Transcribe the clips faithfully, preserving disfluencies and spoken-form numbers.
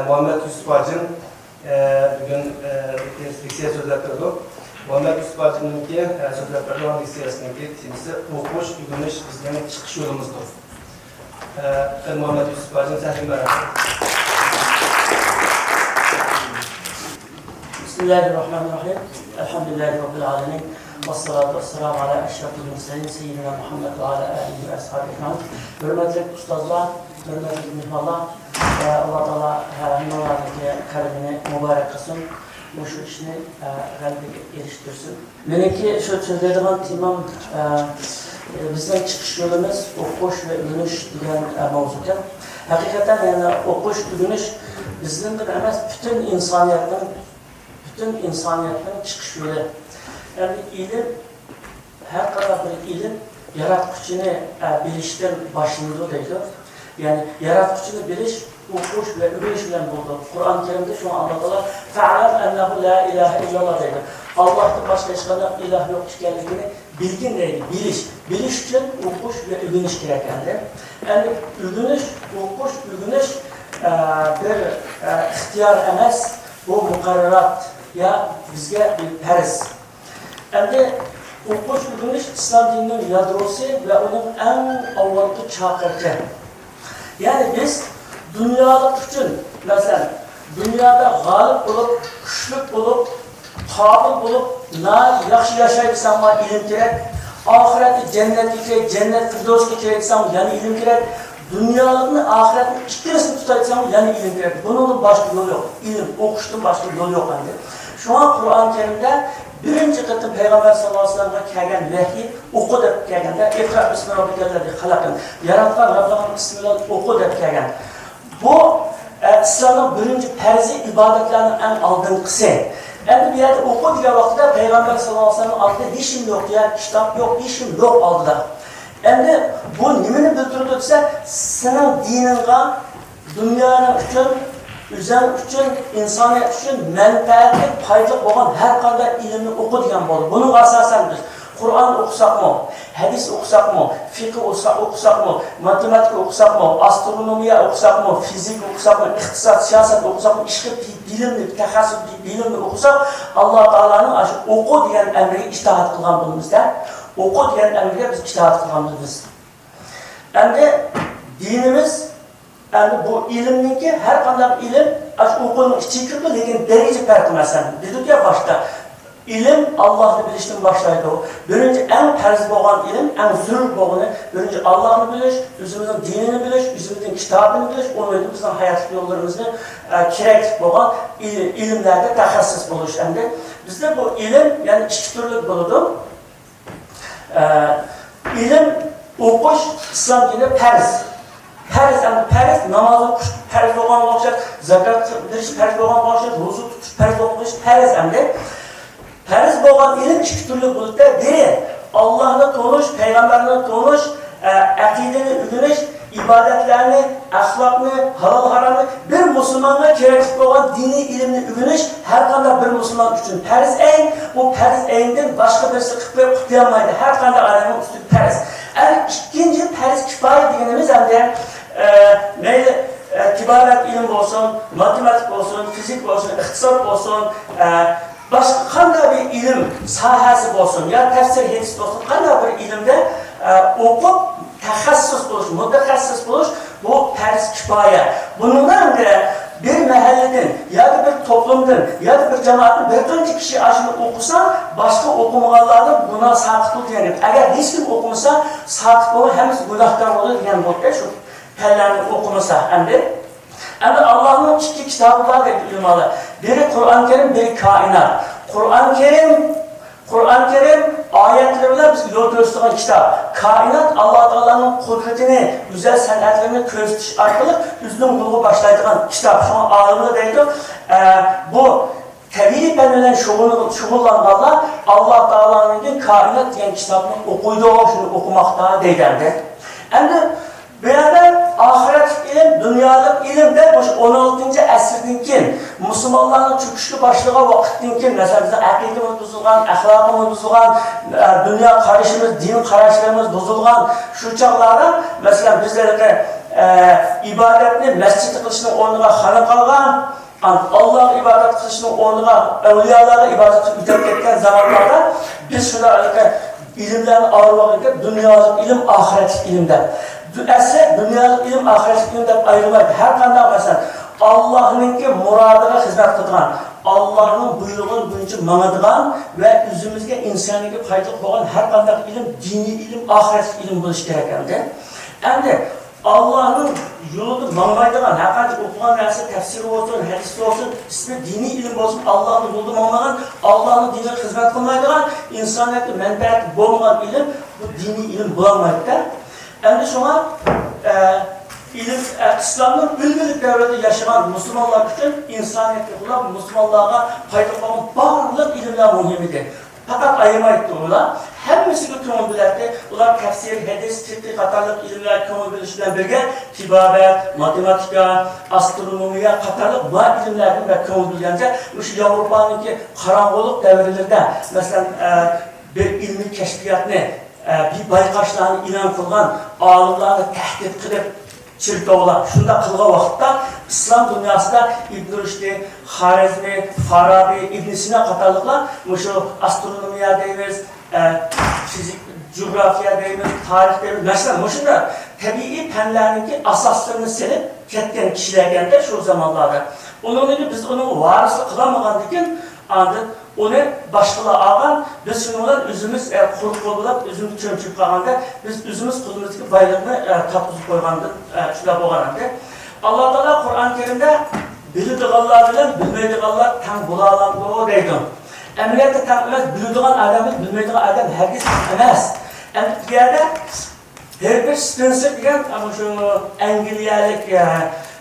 مۇھەممەد يۈسۈپ ھاجىم، ئە، بۈگۈن، ئە، لېكسىيە سۆزلەپ بېرىدۇ. مۇھەممەد يۈسۈپ ھاجىمنىڭكى، ئە، سۆزلەپ بېرىدىغان لېكسىيەسىنىڭكى تېمىسى ئوقۇش، ئۆگىنىش بىزنىڭ چىقىش يولىمىزدۇر. ئە، مۇھەممەد يۈسۈپ ھاجىم، سەھنىگە مەرھەبا. بسم الله الرحمن الرحيم. الحمد لله رب العالمين. والصلاة والسلام على أشرف المرسلين سيدنا محمد وعلى آله وأصحابه أجمعين. ھۆرمەتلىك ئۇستازلار، ھۆرمەتلىك مېھمانلار، ئە، ئاللا تائالا ھەممىڭلارنىڭكى قەدىمىنى مۇبارەك قىلسۇن، مۇشۇ ئىشنى، ئە، غەلىبىگە ئېرىشتۈرسۇن. مېنىڭكى شۇ سۆزلەيدىغان تېمام، ئە، بىزنىڭ چىقىش يولىمىز ئوقۇش ۋە ئۆگىنىش دېگەن، ئە، ماۋزۇكەن. ھەقىقەتەن، يەنى ئوقۇش، ئۆگىنىش بىزنىڭدىن ئەمەس، پۈتۈن ئىنسانىيەتنىڭ، پۈتۈن ئىنسانىيەتنىڭ چىقىش يولى. يەنى ئىلىم، ھەر قانداق بىر ئىلىم ياراتقۇچىنى، ئە، بىلىشتىن باشلىنىدۇ دەيدۇ. يەنى ياراتقۇچىنى بىلىش ئوقۇش ۋە ئۆگىنىش بىلەن بولىدۇ. قۇرئان كەرىمدە شۇڭا ئاللا تائالا «فەئلەم ئەننەھۇ لا ئىلاھە ئىللاللا» دەيدۇ. ئاللاھتىن باشقا ھېچقانداق ئىلاھ يوق ئىكەنلىكىنى بىلگىن دەيدۇ. بىلىش. بىلىش ئۈچۈن ئوقۇش ۋە ئۆگىنىش كېرەك ئەمدى. ئەمدى ئۆگىنىش، ئوقۇش، ئۆگىنىش، ئە، بىر، ئە، ئىختىيار ئەمەس، بۇ مۇقەررەرات، يا بىزگە بىر پەرز. ئەمدى ئوقۇش ئۆگىنىش ئىسلام دىنىنىڭ يادروسى ۋە ئۇنىڭ ئەڭ ئاۋۋالقى چاقىرىقى. يەنى بىز دۇنيالىق ئۈچۈن، مەسىلەن، دۇنيادا غالىب بولۇپ، كۈچلۈك بولۇپ، قابىل بولۇپ، ناھايىتى ياخشى ياشاي دېسەڭمۇ ئىلىم كېرەك. ئاخىرەتتە جەننەتكە كىرەي، جەننەت فىردەۋسكە كىرەي دېسەڭمۇ يەنە ئىلىم كېرەك. دۇنيالىقنى، ئاخىرەتنى ئىككىلىسىنى تۇتاي دېسەڭمۇ يەنە ئىلىم كېرەك. بۇنىڭدىن باشقا يول يوق. ئىلىم، ئوقۇشتىن باشقا يول يوق ئەمدى. شۇڭا قۇرئان كەرىمدە بىرىنچى قېتىم پەيغەمبەر ساللاللاھۇ ئەلەيھى ۋەسەللەمگە كەلگەن ۋەھىي ئوقۇ دەپ كەلگەندە، «ئىقرا بىسمى رەببىكەللەزى خەلەق»، ياراتقان رەببىڭنىڭ ئىسمى بىلەن ئوقۇ دەپ كەلگەن. بۇ، ئە، ئىسلامنىڭ بىرىنچى پەرزى ئىبادەتلەرنىڭ ئەڭ ئالدىنقىسى. ئەمدى بۇ يەردە ئوقۇ دېگەن ۋاقىتتا پەيغەمبەر ساللاللاھۇ ئەلەيھى ۋەسەللەم ئالدىدا ھېچنېمە يوق، يا كىتاب يوق، ھېچنېمە يوق ئالدىدا. ئەمدى بۇ نېمىنى بىلدۈرىدۇ دېسە، سېنىڭ دىنىڭغا، دۇنيانىڭ ئۈچۈن، ئۆزۈڭ ئۈچۈن، ئىنسانىيەت ئۈچۈن مەنپەئەتلىك، پايدىلىق بولغان ھەر قانداق ئىلىمنى ئوقۇ دېگەن بولدى. بۇنىڭغا ئاساسەن بىز قۇرئان ئوقۇساقمۇ، ھەدىس ئوقۇساقمۇ، فىقھى ئوقۇسا-، ئوقۇساقمۇ، ماتېماتىكا ئوقۇساقمۇ، ئاسترونومىيە ئوقۇساقمۇ، فىزىكا ئوقۇساقمۇ، ئىقتىساد، سىياسەت ئوقۇساقمۇ، ئىشقىلىپ بىلىمنى، تەخەسسۇس بىلىمنى ئوقۇساق، ئاللا تائالانىڭ ئاشۇ ئوقۇ دېگەن ئەمرىگە ئىتائەت قىلغان بولىمىز-دە. ئوقۇ دېگەن ئەمرىگە بىز ئىتائەت قىلغان بولىمىز. ئەمدى دىنىمىز، ئەمدى بۇ ئىلىمنىڭكى، ھەر قانداق ئىلىم، ئاشۇ ئوقۇنىڭ ئىچىگە كىرىدۇ، لېكىن دەرىجە پەرقى، مەسىلەن، دېدۇق يا باشتا، ئىلىم ئاللاھنى بىلىشتىن باشلايدۇ. بىرىنچى، ئەڭ پەرز بولغان ئىلىم، ئەڭ زۆرۈر بولغىنى، بىرىنچى ئاللاھنى بىلىش، ئۆزىمىزنىڭ دىنىنى بىلىش، ئۆزىمىزنىڭ كىتابىنى بىلىش، ئۇنىڭدىن بىزنىڭ ھاياتلىق يوللىرىمىزنى، ئە، كېرەكلىك بولغان ئىل-، ئىلىملەرگە تەخەسسۇس بولۇش. ئەمدى بىزدە بۇ ئىلىم، يەنى ئىككى تۈرلۈك بولىدۇ. ئە، ئىلىم ئوقۇش ئىسلام دىنىدا پەرز. پەرز، ئەمدى پەرز، ناماز ئوقۇش پەرز بولغانغا ئوخشاش، زاكات بېرىش پەرز بولغانغا ئوخشاش، روزا تۇتۇش پەرز بولغانغا ئوخشاش، پەرز ئەمدى. پەرز بولغان ئىلىم ئىككى تۈرلۈك بولۇپتۇ. بىرى، ئاللاھنى تونۇش، پەيغەمبەرنى تونۇش، ئە، ئەقىدىنى ئۆگىنىش، ئىبادەتلەرنى، ئەخلاقنى، ھالال-ھارامنى، بىر مۇسۇلمانغا كېرەكلىك بولغان دىنىي ئىلىمنى ئۆگىنىش ھەر قانداق بىر مۇسۇلمان ئۈچۈن پەرز ئەين. بۇ پەرز ئەيندىن باشقا بىرسى قىلىپ قويۇپ قۇتۇلالمايدۇ. ھەر قانداق ئادەمنىڭ ئۈستىگە پەرز. ئەمدى ئىككىنچى پەرز كىپايە دېگىنىمىز ئەمدى، ئە، مەيلى، ئە، تىبابەت ئىلىم بولسۇن، ماتېماتىك بولسۇن، فىزىك بولسۇن، ئىقتىساد بولسۇن، ئە، باشقا قانداق بىر ئىلىم ساھەسى بولسۇن، يا تەپسىر ھەدىس بولسۇن، قانداق بىر ئىلىمدە، ئە، ئوقۇپ تەخەسسۇس بولۇش، مۇتەخەسسىس بولۇش، بۇ پەرز كىپايە. بۇنىڭدا ئەمدى بىر مەھەللىدىن ياكى بىر توپلۇمدىن ياكى بىر جامائەتتىن بىر قانچە كىشى ئاشۇنى ئوقۇسا، باشقا ئوقۇمىغانلاردىن گۇناھ ساقىت بولىدۇ دېگەن گەپ. ئەگەر ھېچكىم ئوقۇمىسا، ساقىت بولغان، ھەممىسى گۇناھكار بولىدۇ دېگەن بولدى شۇ پەنلەرنى ئوقۇمىسا ئەمدى. ئەمدى ئاللاھنىڭ ئىككى كىتابى بار دەيدۇ ئۆلىمالار. بىرى قۇرئان كەرىم، بىرى كائىنات. قۇرئان كەرىم، قۇرئان كەرىم ئايەتلىرى بىلەن بىزگە يول كۆرسىتىدىغان كىتاب. كائىنات ئاللا تائالانىڭ قۇدرىتىنى، گۈزەل سەنئەتلىرىنى كۆرسىتىش ئارقىلىق ئۆزىنىڭ يولىغا باشلايدىغان كىتاب. شۇڭا ئالىملار دەيدۇ، ئە، بۇ تەبىئىي پەن بىلەن شۇغۇل-، شۇغۇللانغانلار ئاللا تائالانىڭكى كائىنات دېگەن كىتابنى ئوقۇيدۇ، شۇنى ئوقۇماقتا دەيدۇ ئەمدى. ئەمدى بۇ يەردە ئاخىرەتلىك ئىلىم، دۇنيالىق ئىلىم دەپ مۇشۇ ئون ئالتىنچى ئەسىردىن كېيىن، مۇسۇلمانلارنىڭ چۆكۈشكە باشلىغان ۋاقىتتىن كېيىن، مەسىلەن، بىزنىڭ ئەقىدىمىز بۇزۇلغان، ئەخلاقىمىز بۇزۇلغان، ئە، دۇنيا قارىشىمىز، دىن قاراشلىرىمىز بۇزۇلغان شۇ چاغلاردا، مەسىلەن، بىز ھېلىقى، ئە، ئىبادەتنى مەسچىتتە قىلىشنىڭ ئورنىغا خانا قىلغان، ئاللاغا ئىبادەت قىلىشنىڭ ئورنىغا ئەۋلىيالارغا ئىبادەت قىلىپ ئۆتۈپ كەتكەن زامانلاردا بىز شۇنداق ھېلىقى ئىلىملەرنى ئايرىۋالغانكەن، دۇنيالىق ئىلىم، ئاخىرەتلىك ئىلىم دەپ. دۇ-، ئەسلى دۇنيالىق ئىلىم، ئاخىرەتلىك ئىلىم دەپ ئايرىمايدۇ. ھەر قانداق، مەسىلەن، ئاللاھنىڭكى مۇرادىغا خىزمەت قىلىدىغان، ئاللاھنىڭ بۇيرۇغىنى بويىچە ماڭىدىغان ۋە ئۆزىمىزگە، ئىنسانىيەتكە پايدىلىق بولغان ھەر قانداق ئىلىم، دىنىي ئىلىم، ئاخىرەتلىك ئىلىم بولۇشى كېرەك ئەمدى. ئەمدى ئاللاھنىڭ يولىدا ماڭمايدىغان، ھەرقانچە ئوقۇغان نەرسە، تەپسىر بولسۇن، ھەدىس بولسۇن، ئىسمى دىنىي ئىلىم بولسۇن، ئاللاھنىڭ يولىدا ماڭمىغان، ئاللاھنىڭ دىنىغا خىزمەت قىلمايدىغان، ئىنسانىيەتكە مەنپەئەتلىك بولمىغان ئىلىم، بۇ دىنىي ئىلىم بولالمايدۇ-دە. ئەمدى شۇڭا، ئە، ئىلىم، ئە، ئىسلامنىڭ ئۈلگىلىك دەۋرىدە ياشىغان مۇسۇلمانلار ئۈچۈن، ئىنسانىيەتكە قۇلاق، مۇسۇلمانلارغا پايدا قىلغان بارلىق ئىلىملەر مۇھىم ئىدى. پەقەت ئايىمايتتى ئۇلار. ھەممىسىگە كۆڭۈل بۆلەتتى. ئۇلار تەپسىر، ھەدىس، فىقھى قاتارلىق ئىلىملەرگە كۆڭۈل بۆلۈش بىلەن بىرگە، تېبابەت، ماتېماتىكا، ئاسترونومىيە قاتارلىق بار ئىلىملەرگە بەك كۆڭۈل بۆلگەنچە، مۇشۇ ياۋروپانىڭكى قاراڭغۇلۇق دەۋرلىرىدە، مەسىلەن، ئە، بىر ئىلمىي كەشپىياتنى، ئە، بىر بايقاشلارنى ئېلان قىلغان، ئالىملارنى تەھدىت قىلىپ، چېركاۋلار شۇنداق قىلغان ۋاقىتتا، ئىسلام دۇنياسىدا ئىبن رۇشدى، خارەزمى، فارابى، ئىبن سىنا قاتارلىقلار مۇشۇ ئاسترونومىيە دەيمىز، ئە، فىزىك، جۇغراپىيە دەيمىز، تارىخ دەيمىز، مەسىلەن، مۇشۇنداق تەبىئىي پەنلەرنىڭكى ئاساسلىرىنى سېلىپ كەتكەن كىشىلەركەندە شۇ زامانلاردا. ئۇنىڭدىن كېيىن بىز ئۇنىڭغا ۋارىسلىق قىلالمىغاندىكىن، ئاندىن ئۇنى باشقىلار ئالغان، بىز شۇنىڭ بىلەن ئۆزىمىز، ئە، قۇرۇق قول بولۇپ، ئۆزىمىز چۆمچۈپ قالغاندا، بىز ئۆزىمىز قولىمىزدىكى بايلىقنى، ئە، تاپقۇزۇپ قويغاندىن، ئە، شۇنداق بولغان ئەمدى. ئاللا تائالا قۇرئان كەرىمدە بىلىدىغانلار بىلەن بىلمەيدىغانلار تەڭ بولالامدۇ دەيدۇ. ئەمەلىيەتتە تەڭ ئەمەس، بىلىدىغان ئادەم بىلەن بىلمەيدىغان ئادەم ھەرگىز تەڭ ئەمەس. ئەمدى بۇ يەردە ھېربېرت سپېنسېر دېگەن، ئە، مۇشۇ ئەنگلىيەلىك، ئە،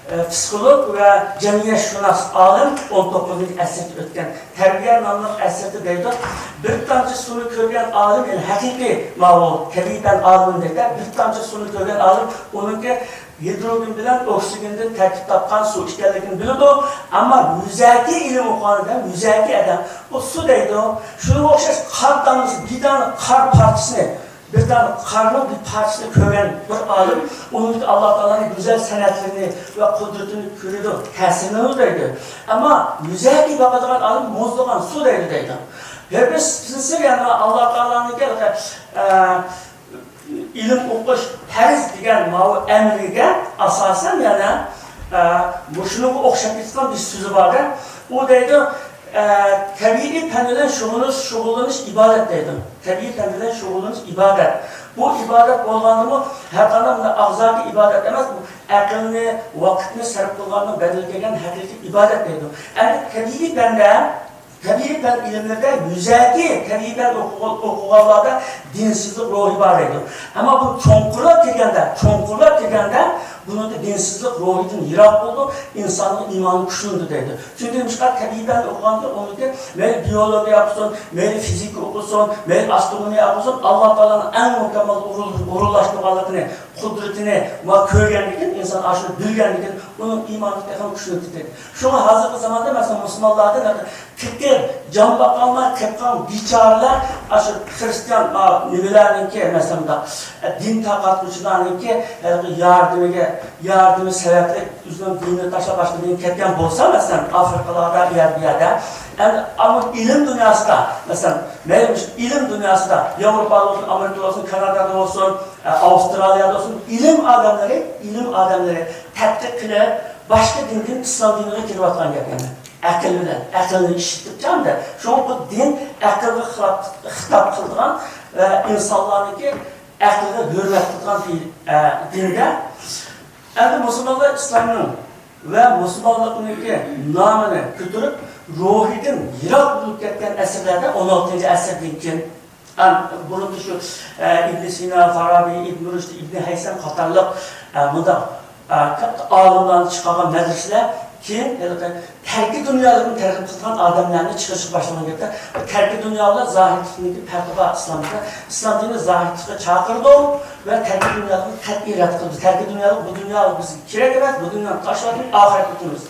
ئە، پسىخولوگ ۋە جەمئىيەتشۇناس ئالىم، ئون توققۇزىنچى ئەسىردە ئۆتكەن تەربىيە ناملىق ئەسىرىدە دەيدۇ، بىر تامچە سۇنى كۆرگەن ئالىم، يەنى ھەقىقىي ماۋۇ تەبىئىي پەن ئالىمى دەيدۇ، بىر تامچە سۇنى كۆرگەن ئالىم ئۇنىڭكى گىدروگېن بىلەن ئوكسىگېندىن تەركىب تاپقان سۇ ئىكەنلىكىنى بىلىدۇ، ئەمما يۈزەكى ئىلىم ئوقۇغان ئادەم، يۈزەكى ئادەم، ئۇ سۇ دەيدۇ، شۇنىڭغا ئوخشاش قار دانىسى، بىر دانە قار پارچىسىنى، بىر دانە قارنىڭ بىر پارچىسىنى كۆرگەن بىر ئالىم، ئۇنىڭدىكى ئاللا تائالانىڭ گۈزەل سەنئەتلىرىنى ۋە قۇدرىتىنى كۆرىدۇ، تەسىرلىنىدۇ دەيدۇ. ئەمما يۈزەكى باقىدىغان ئالىم مۇزلىغان سۇ دەيدۇ دەيدۇ. ھېربېرت سپېنسېر يەنە ئاللا تائالانىڭكى، ئە، ئىلىم ئوقۇش پەرز دېگەن ماۋۇ ئەمرىگە ئاساسەن يەنە، ئە، مۇشۇنىڭغا ئوخشاپ كېتىدىغان بىر سۆزى بار-دە. ئۇ دەيدۇ، ئە، تەبىئىي پەن بىلەن شۇغۇللىنىش، شۇغۇللىنىش ئىبادەت دەيدۇ. تەبىئىي پەن بىلەن شۇغۇللىنىش ئىبادەت. بۇ ئىبادەت بولغاندىمۇ ھەر قانداق بىر ئاغزاكى ئىبادەت ئەمەس، بۇ ئەقىلنى، ۋاقىتنى سەرپ قىلغاننىڭ بەدىلىگە كەلگەن ھەقىقىي ئىبادەت دەيدۇ. ئەمدى تەبىئىي پەندە تەبىئىي پەن ئىلىملىرىدە يۈزەكى تەبىئىي پەن ئوقۇغ-، ئوقۇغانلاردا دىنسىزلىق روھى بار دەيدۇ. ئەمما بۇ چوڭقۇرلاپ كىرگەندە، چوڭقۇرلاپ كىرگەندە بۇنىڭدا دىنسىزلىق روھىدىن يىراق بولىدۇ، ئىنساننىڭ ئىمانى كۈچلىنىدۇ دەيدۇ. چۈنكى نېمىشقا تەبىئىي پەن ئوقۇغاندا ئۇنىڭكى مەيلى بىيولوگىيە ئوقۇسۇن، مەيلى فىزىكا ئوقۇسۇن، مەيلى ئاسترونومىيە ئوقۇسۇن، ئاللا تائالانىڭ ئەڭ مۇكەممەل ئورۇن-، ئورۇنلاشتۇرغانلىقىنى، قۇدرىتىنى ما كۆرگەندىكىن، ئىنسان ئاشۇنى بىلگەندىكىن ئۇنىڭ ئىمانى تېخىمۇ كۈچلىنىپ كېتىدۇ. شۇڭا ھازىرقى زاماندا، مەسىلەن، مۇسۇلمانلاردىن پېقىر، جان باقالماي قېلىپ قالغان بىچارىلەر، ئاشۇ خىرىستىيان، ئا، نېمىلەرنىڭكى، مەسىلەن، مۇنداق، دىن تارقاتقۇچىلارنىڭكى ھېلىقى ياردىمىگە، ياردىمى سەۋەبلىك ئۆزىنىڭ دىنىنى تاشلاپ، باشقا دىنگە كەتكەن بولسا، مەسىلەن، ئافرىقىلاردا، ئۇ يەردە، بۇ يەردە، ئەمدى ئەمما ئىلىم دۇنياسىدا، مەسىلەن، مەيلى مۇشۇ ئىلىم دۇنياسىدا، ياۋروپادا بولسۇن، ئامېرىكىدا بولسۇن، كانادادا بولسۇن، ئە، ئاۋسترالىيادا بولسۇن، ئىلىم ئادەملىرى، ئىلىم ئادەملىرى تەتقىق قىلىپ، باشقا دىندىن ئىسلام دىنىغا كىرىۋاتقان گەپ يەنە. ئەقىل بىلەن، ئەقىلنى ئىشلىتىپ چاغدا. شۇڭا بۇ دىن ئەقىلگە خىلاپ، خىتاب قىلىدىغان ۋە ئىنسانلارنىڭكى ئەقلىگە ھۆرمەت قىلىدىغان دىن، ئە، دىندە. ئەمدى مۇسۇلمانلار ئىسلامنىڭ ۋە مۇسۇلمانلىقنىڭكى نامىنى كۆتۈرۈپ، روھىدىن يىراق بولۇپ كەتكەن ئەسىرلەردە، ئون ئالتىنچى ئەسىردىن كېيىن، ئەم، بۇرۇندا شۇ، ئە، ئىبن سىنا، فارابى، ئىبن رۇشد، ئىبن ھەيسەم قاتارلىق، ئە، مۇنداق، ئە، كاتتا ئالىملارنى چىقارغان مەدرىسىلەر كېيىن ھېلىقى تەركىي دۇنيالىقنى تەرغىب قىلىدىغان ئادەملەرنى چىقىرىشقا باشلىغان گەپتە، تەركىي دۇنيا بىلەن زاھىدلىقنىڭكى پەرقى بار ئىسلامدا. ئىسلام دىنى زاھىدلىققا چاقىرىدۇ ۋە تەركىي دۇنيالىقنى قەتئىي رەت قىلىدۇ. تەركىي دۇنيالىق، بۇ دۇنيا بىزگە كېرەك ئەمەس، بۇ دۇنيانى تاشلاۋېتىڭ، ئاخىرەتكە ئۆتىمىز.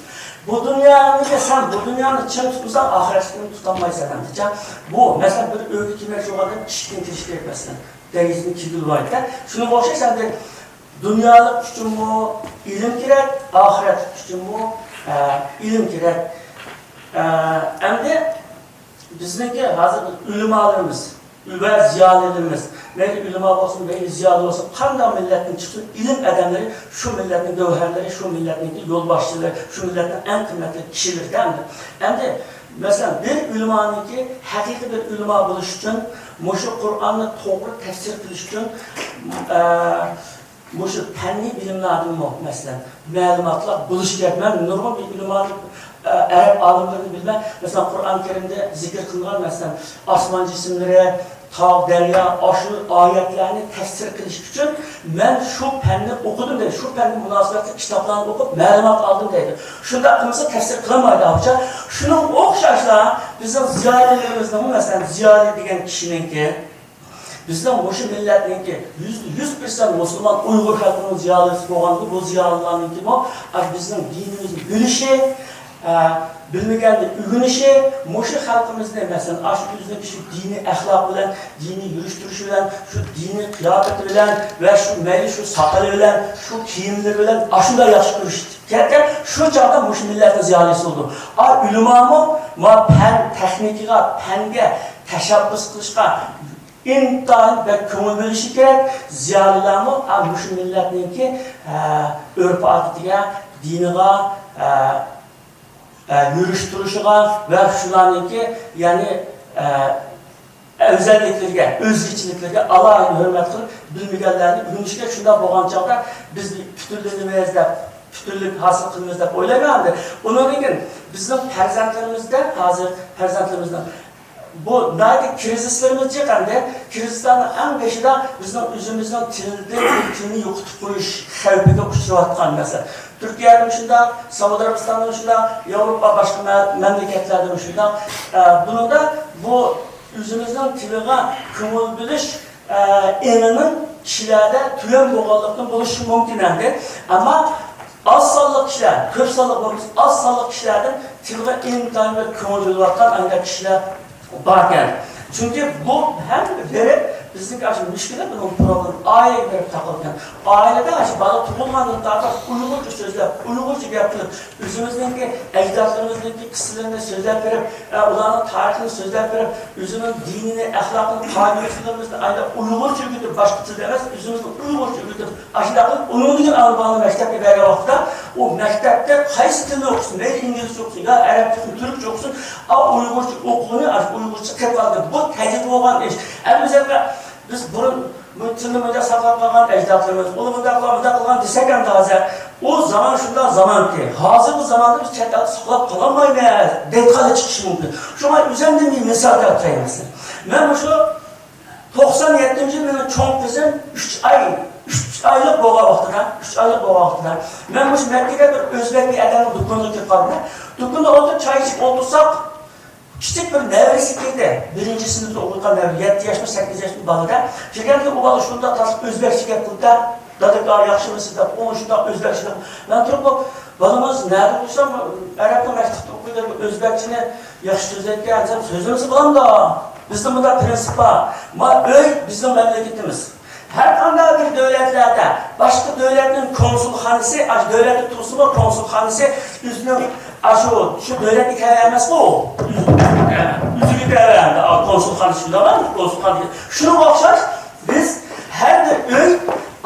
بۇ دۇنيانى سەن، بۇ دۇنيانى چىڭ تۇتمىساڭ، ئاخىرەتنى تۇتالمايسەن ئەمدىچە. بۇ، مەسىلەن، بىر ئۆيگە كىرمەكچى بولغاندا ئىشىكتىن كىرىش كېرەك، مەسىلەن. دېرىزىنى كىيدۈرۈۋالايدۇ. شۇنىڭغا ئوخشاش ئەمدى دۇنيالىق ئۈچۈنمۇ ئىلىم كېرەك، ئاخىرەت ئۈچۈنمۇ، ئە، ئىلىم كېرەك. ئە، ئەمدى بىزنىڭكى ھازىر ئۆلىمالىرىمىز ۋە زىيالىيلىرىمىز، مەيلى ئۆلىما بولسۇن، مەيلى زىيالىي بولسۇن، قانداق مىللەتتىن چىقسۇن، ئىلىم ئادەملىرى شۇ مىللەتنىڭ گەۋھەرلىرى، شۇ مىللەتنىڭكى يولباشچىلىرى، شۇ مىللەتنىڭ ئەڭ قىممەتلىك كىشىلىرىدە. ئەمدى، ئەمدى، مەسىلەن، بىر ئۆلىمانىڭكى، ھەقىقىي بىر ئۆلىما بولۇش ئۈچۈن، مۇشۇ قۇرئاننى توغرا تەپسىر قىلىش ئۈچۈن، ئە، مۇشۇ پەننىي بىلىملەردىنمۇ، مەسىلەن، مەلۇماتلار بولۇشى كېرەك. مەن نۇرغۇن بىر ئۆلىمانى، ئە، ئەرەب ئالىملىرىنى بىلىمەن. مەسىلەن، قۇرئان كەرىمدە زىكىر قىلىنغان، مەسىلەن، ئاسمان جىسىملىرى، تاغ، دەريا، ئاشۇ ئايەتلەرنى تەپسىر قىلىش ئۈچۈن مەن شۇ پەننى ئوقۇدۇم دەيدۇ. شۇ پەنگە مۇناسىۋەتلىك كىتابلارنى ئوقۇپ مەلۇمات ئالدىم دەيدۇ. شۇنداق قىلمىسا تەپسىر قىلالمايدۇ ئاۋۇچە. شۇنىڭغا ئوخشاشلا بىزنىڭ زىيالىيلىرىمىزنىڭ، مەسىلەن، زىيالىي دېگەن كىشىنىڭكى، بىزنىڭ مۇشۇ مىللەتنىڭكى يۈزدە يۈز پىرسەنت مۇسۇلمان ئۇيغۇر خەلقىنىڭ زىيالىيسى بولغاندىكىن، بۇ زىيالىيلارنىڭكىمۇ، ئە، بىزنىڭ دىنىمىزنى بىلىشى، ئە، بىلمىگەننى ئۆگىنىشى، مۇشۇ خەلقىمىزنى، مەسىلەن، ئاشۇ ئۆزىنىڭكى شۇ دىنىي ئەخلاق بىلەن، دىنىي يۈرۈش-تۇرۇشى بىلەن، شۇ دىنىي قىياپىتى بىلەن ۋە شۇ مەيلى شۇ ساقىلى بىلەن، شۇ كىيىملىرى بىلەن ئاشۇنداق ياخشى كۆرۈش كېرەككەن، شۇ چاغدا مۇشۇ مىللەتنىڭ زىيالىيسى بولىدۇ. ئا، ئۆلىمامۇ ما پەن تېخنىكىغا، پەنگە تەشەببۇس قىلىشقا ئىنتايىن بەك كۆڭۈل بۆلۈشى كېرەك. زىيالىيلارمۇ، ئا، مۇشۇ مىللەتنىڭكى، ئە، ئۆرپ-ئادىتىگە، دىنىغا، ئە، ئە، يۈرۈش-تۇرۇشىغا ۋە شۇلارنىڭكى، يەنى، ئە، ئەۋزەللىكلىرىگە، ئۆزگىچىلىكلىرىگە ئالاھىدە ھۆرمەت قىلىپ، بىلمىگەنلەرنى ئۆگىنىشكە، شۇنداق بولغان چاغدا بىز پۈتۈنلىنىمىز دەپ، پۈتۈنلۈك ھاسىل قىلىمىز دەپ ئويلايمەن. ئەمدى ئۇنىڭدىن كېيىن بىزنىڭ پەرزەنتلىرىمىزدە، ھازىر پەرزەنتلىرىمىزنىڭ بۇ ناھايىتى كىرىزىسلىرىمىز جىق ئەمدى. كىرىزىسلارنىڭ ئەڭ بېشىدا بىزنىڭ ئۆزىمىزنىڭ تىلىدىن، تىلنى يوقىتىپ قويۇش خەۋپىگە ئۇچراۋاتقان مەسىلە. تۈركىيەدىمۇ شۇنداق، سەئۇدى ئەرەبىستاندىمۇ شۇنداق، ياۋروپا باشقا مە-، مەملىكەتلەردىمۇ شۇنداق. ئە، بۇنىڭدا بۇ ئۆزىمىزنىڭ تىلىغا كۆڭۈل بۆلۈش، ئە، ئېڭىنىڭ كىشىلەردە تۆۋەن بولغانلىقتىن بولۇشى مۇمكىن ئەمدى. ئەمما ئاز سانلىق كىشىلەر، كۆپ سانلىق بولمىسا، ئاز سانلىق كىشىلەردىن تىلغا ئىنتايىن بىر كۆڭۈل بۆلۈۋاتقان ئانداق كىشىلەر باركەن. چۈنكى بۇ ھەم بېرىپ بىزنىڭكى ئاشۇ مۈشكۈلات، بۇنىڭ پروبلېما ئائىلىگە بېرىپ تاقالغان. ئائىلىدە ئاشۇ بالا تۇغۇلغاندىن تارتىپ ئۇيغۇرچە سۆزلەپ، ئۇيغۇرچە گەپ قىلىپ، ئۆزىمىزنىڭكى ئەجدادلىرىمىزنىڭكى قىسسىلىرىنى سۆزلەپ بېرىپ، ئە، ئۇلارنىڭ تارىخىنى سۆزلەپ بېرىپ، ئۆزىنىڭ دىنىنى، ئەخلاقىنى، قائىدە-ئۇسۇللىرىمىزنى ئايدا ئۇيغۇرچە ئۆگىتىپ، باشقا تىلدا ئەمەس، ئۆزىمىزنىڭ ئۇيغۇرچە ئۆگىتىپ، ئاشۇنداق قىلىپ، ئۇنىڭدىن كېيىن ئانا-بالىنى مەكتەپكە بەرگەن ۋاقىتتا، ئۇ مەكتەپتە قايسى تىلنى ئوقۇسۇن، مەيلى ئىنگلىزچە ئوقۇسۇن يا ئەرەبچە ئوقۇسۇن، تۈركچە ئوقۇسۇن، ئا، ئۇيغۇرچە ئوقۇغىنى، ئاشۇ ئۇيغۇرچە قېلىپ قالدى. بۇ تەجرىبە بولغان ئىش. ئەمدى بىز بۇرۇن بۇ تىلنى مۇنداق ساقلاپ قالغان ئەجدادلىرىمىز، ئۇلار مۇنداق قىلغان، مۇنداق قىلغان دېسەك ئەمدى ھازىر، ئۇ زامان شۇنداق زامانكى، ھازىرقى زاماندا بىز چەت ئەلدە ساقلاپ قالالمايمىز دەيدىغانلار چىقىشى مۇمكىن. شۇڭا ئۆزۈمدىن بىر مىسال كەلتۈرەي مەسىلەن. مەن مۇشۇ توقسان يەتتىنچى يىل مېنىڭ چوڭ قىزىم ئۈچ ئاي، ئۈچ ئايلىق بولغان ۋاقتىدا، ئۈچ ئايلىق بولغان ۋاقتىدا، مەن مۇشۇ مەككىدە بىر ئۆزبەك بىر ئادەمنىڭ دۇكىنىغا كىرىپ قالدىم. دۇكىنىدا ئولتۇرۇپ چاي ئىچىپ ئولتۇرساق، كىچىك بىر نەۋرىسى كىردى. بىرىنچى سىنىپتا ئوقۇيدىغان نەۋرە، يەتتە ياشمۇ، سەككىز ياشمۇ بالىدا. كىرگەندە ئۇ بالا شۇنداق تاتلىق ئۆزبەكچە گەپ قىلدى-دە، دادا ئاكا ياخشىمۇسىز دەپ، ئۇ شۇنداق ئۆزبەكچە گەپ. مەن تۇرۇپ، بۇ بالىڭىز نەدە ئوقۇسام، ئەرەبنىڭ مەكتەپتە ئوقۇيدۇ، ئۆزبەكچىنى ياخشى سۆزلەيدىكەن دېسەم، سۆزلىمىسە بولامدۇ؟ بىزدە مۇنداق پرىنسىپ بار. ما ئۆي بىزنىڭ مەملىكىتىمىز. ھەر قانداق بىر دۆلەتلەردە باشقا دۆلەتنىڭ كونسۇلخانىسى، ئاشۇ دۆلەتتە تۇرسىمۇ كونسۇلخانىسى ئۆزىنىڭ ئاشۇ، شۇ دۆلەتكە تەۋە ئەمەسقۇ ئۇ. ئۆزىگە تەۋە ئەمدى، ئا، كونسۇلخانىسى شۇنداق ئەمەسمۇ، كونسۇلخانا. شۇنىڭغا ئوخشاش بىز ھەر بىر ئۆي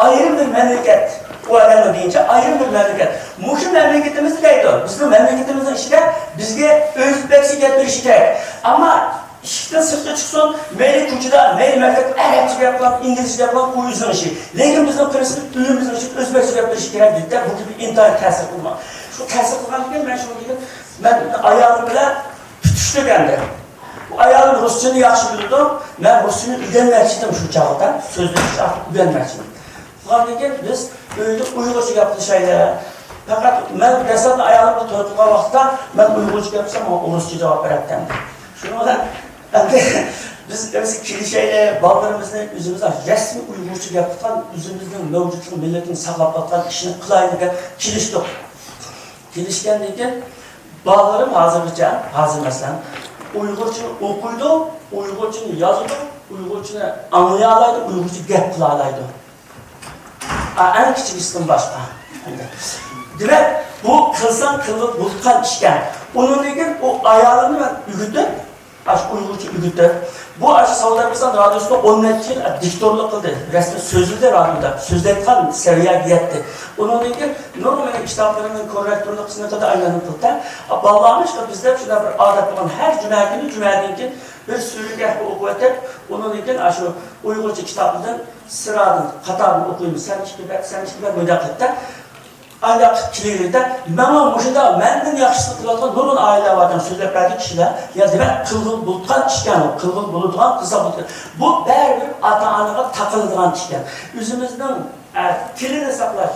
ئايرىم بىر مەملىكەت. ئۇ ئادەمنىڭ دېيىشىچە ئايرىم بىر مەملىكەت. مۇشۇ مەملىكىتىمىزدە دەيدۇ، بىزنىڭ مەملىكىتىمىزنىڭ ئىچىدە بىزگە ئۆزبەكچە گەپ بېرىشى كېرەك. ئەمما ئىشىكتىن سىرتقا چىقسۇن، مەيلى كوچىدا، مەيلى مەكتەپتە ئەرەبچە گەپ قىلىدۇ، ئىنگلىزچە گەپ قىلىدۇ، ئۇ ئۆزىنىڭ ئىشى. لېكىن بىزنىڭ پرىنسىپىمىز ئۆيىمىزنىڭ ئىچىدە ئۆزبەكچە گەپ قىلىشى كېرەك دېدى-دە، بۇ گېپى ئىنتايىن تەسىر قىلغان. شۇ تەسىر قىلغاندىكىن مەن شۇنى دېدىم، مەن ئايالىم بىلەن پۈتۈشتۇق ئەمدى. بۇ ئايالىم رۇسچىنى ياخشى بىلىدۇ، مەن رۇسچىنى ئۆگەنمەكچىدىم شۇ چاغدا، سۆزلىشىش ئارقىلىق ئۆگەنمەكچىدىم. بولغاندىن كېيىن بىز ئۆيدە ئۇيغۇرچە گەپ قىلىشايلى. پەقەت مەن دەسلەپتە ئايالىم بىلەن توي قىلغان ۋاقىتتا مەن ئۇيغۇرچە گەپ قىلسام، ماڭا ئورۇسچە جاۋاب بېرەتتى ئەمدى. شۇنىڭ بىلەن ئەمدى بىز ئۆزى كېلىشەيلى، بالىلىرىمىزنى ئۆزىمىز رەسمىي ئۇيغۇرچە گەپ قىلغان، ئۆزىمىزنىڭ مەۋجۇتلۇق مىللىتىنى ساقلاپ قالغان ئىشنى قىلايلى دەپ كېلىشتۇق. كېلىشكەندىن كېيىن بالىلىرىم ھازىرغىچە، ھازىر مەسىلەن، ئۇيغۇرچىنى ئوقۇيدۇ، ئۇيغۇرچىنى يازىدۇ، ئۇيغۇرچىنى ئاڭلىيالايدۇ، ئۇيغۇرچە گەپ قىلالايدۇ. ئا، ئەڭ كىچىكىسىدىن باشقا. دېمەك، بۇ قىلساڭ قىلغىلى بولىدىغان ئىشكەن. ئۇنىڭدىن كېيىن ئۇ ئايالىمنى مەن ئۆگىتىپ، ئاشۇ ئۇيغۇرچە ئۆگىتىپ، بۇ ئاشۇ سەئۇدى ئەرەبىستان رادىيوسىدا ئون نەچچە يىل دىكتورلۇق قىلدى. رەسمىي سۆزلىدى رادىيودا، سۆزلەيدىغان سەۋىيەگە يەتتى. ئۇنىڭدىن كېيىن نۇرغۇن مېنىڭ كىتابلىرىمنىڭ كوررېكتورلۇق خىزمىتىدە ئايلانماقتا. بالىلارنى شۇ بىزدە شۇنداق بىر ئادەت بولغان، ھەر جۈمە كۈنى، جۈمەدىن كېيىن بىر سۈرىگە ئوقۇۋېتىپ، ئۇنىڭدىن كېيىن ئاشۇ ئۇيغۇرچە كىتابىدىن سىرادىن، قاتاردىن ئوقۇيمىز. سەن ئىككى بەت، سەن ئىككى بەت، مۇنداق قىلىپ دە. ئانداق كېلىۋېرىدۇ. ماڭا مۇشۇنداق مەندىن ياخشىسىنى قىلىۋاتقان نۇرغۇن ئائىلىلەر بار ئەكەن، سۆزلەپ بەردى كىشىلەر. يا دېمەك، قىلغىلى بولىدىغان ئىشكەن ئۇ، قىلغىلى بولىدىغان، قىلسا بولىدىغان. بۇ بەرىبىر ئاتا-ئانىغا تاقىلىدىغان ئىشكەن. ئۆزىمىزنىڭ، ئە، تىلىنى ساقلاش،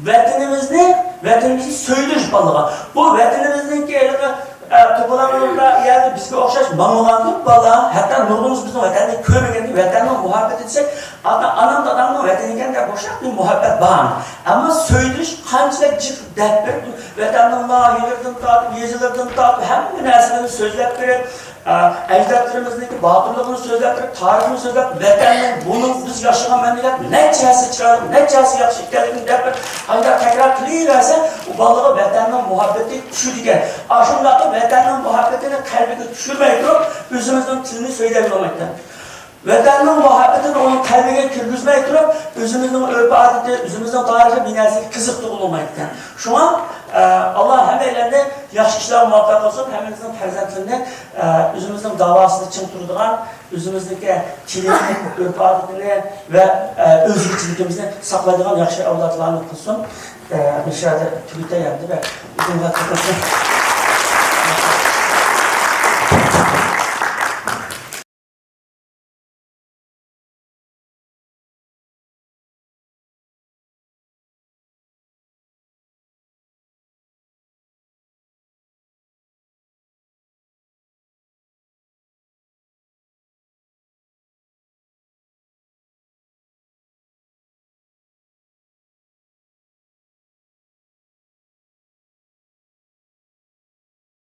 ۋەتىنىمىزنى، ۋەتىنىمىزنى سۆيدۈرۈش بالىغا. بۇ ۋەتىنىمىزنىڭكى ھېلىقى، ئە، توپىلاڭلاردا يەنى بىزگە ئوخشاش ماڭمىغاندۇ بالا، ھەتتا نۇرغۇنىمىز بىزنىڭ ۋەتەننى كۆرمىگەندۇ، ۋەتەننىڭ مۇھەببىتى دېسەك، ئاتا، ئانام، دادامنىڭ ۋەتىنى ئىكەن دەپ ئوخشاش بىر مۇھەببەت بار. ئەمما سۆيدۈرۈش قانچىلىك جىق دەپ بېرىپ، ۋەتەننىڭ ناھىيەلىرىدىن تارتىپ، يېزىلىرىدىن تارتىپ، ھەممە نەرسىلەرنى سۆزلەپ بېرىپ، ئە، ئەجدادلىرىمىزنىڭكى باتۇرلۇقىنى سۆزلەپ بېرىپ، تارىخىنى سۆزلەپ، ۋەتەننىڭ بۇنىڭ بىز ياشىغان مەملىكەت نەچچە ھەسسە چىرايلىق، نەچچە ھەسسە ياخشى ئىكەنلىكىنى دەپ بېرىپ، قانداق تەكرار قىلىۋەرسە، ئۇ بالىغا ۋەتەننىڭ مۇھەببىتى چۈشىدىكەن. ئاشۇنداقلا ۋەتەننىڭ مۇھەببىتىنى قەلبىگە چۈشۈرمەي تۇرۇپ، ئۆزىمىزنىڭ تىلىنى سۆزلەيدىغان بولمايدىكەن. ۋەتەننىڭ مۇھەببىتىنى ئۇنىڭ قەلبىگە كىرگۈزمەي تۇرۇپ، ئۆزىمىزنىڭ ئۆرپ-ئادىتى، ئۆزىمىزنىڭ تارىخىي بىناسىغا قىزىقتۇرغىلى بولمايدىكەن. شۇڭا، ئە، ئاللا ھەممەيلەننى ياخشى ئىشلارغا مۇۋەپپەق قىلسۇن، ھەممىمىزنىڭ پەرزەنتلىرىنى، ئە، ئۆزىمىزنىڭ داۋاسىدا چىڭ تۇرىدىغان، ئۆزىمىزنىڭكى تىلىنى، ئۆرپ-ئادىتىنى ۋە، ئە، ئۆزگىچىلىكىمىزنى ساقلايدىغان ياخشى ئەۋلادلارنى قىلسۇن. ئە، مۇشۇ يەردە تۈگىتەي ئەمدى ۋە ئۇزۇن ۋاقىت